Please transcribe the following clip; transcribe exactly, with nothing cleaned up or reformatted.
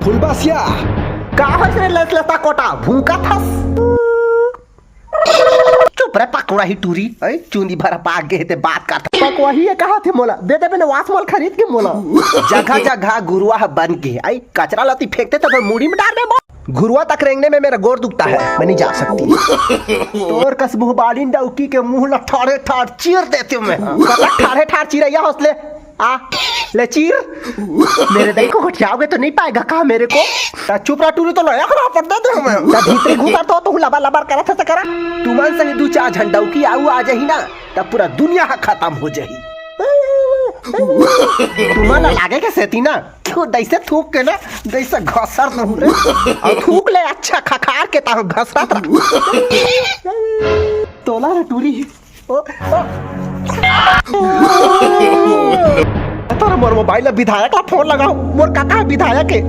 फुलबसिया, का होइस रे लसलसा कोटा, भूंका थस? चुप रे पकौड़ा ही टूरी, ऐ चुंदी भर पाक गे हे ते बात करत। पकौड़ा ही ये कहा थे मोला, दे दे बने वासमल खरीद के मोला। जगह जगह घुरुवा ह बन गे, ऐ कचरा लती फेंकते त मुड़ी में डार दे। घुरुवा तक रेंगने में मेरा गोड़ दुखता है, मैं नहीं जा सकती। तोर कस मुंह बालिन डौकी के मुंह ला ठाढ़े ठाढ़ चीर देते मैं। कतक ठाढ़े ठाढ़ चिरैया हौसले, आ, ले चीर। मेरे दाई को घटियाओगे तो नहीं पाएगा कहा मेरे को? त चुप रहा टूरी, तो नया खराब पड़ देते हूँ मैं। त भीतरी घुसा तो तू लबर लबर करत है करा। तुमन से दू चार झन डौकी आऊ आ जाही ना, तब पूरा दुनिया हा खत्म हो जाही। तुमन ला लागे के सेती ना, क्यों दैसे थूक के ना, दैसे घसर दहूँ रे। अउ थूक ले अच्छा खखार के ताहूँ घसरत रह। तोला रे टूरी। ओ, ओ। तोर मोर मोबाइल ला विधायक ला फोन लगाओ, मोर काका विधायक हे।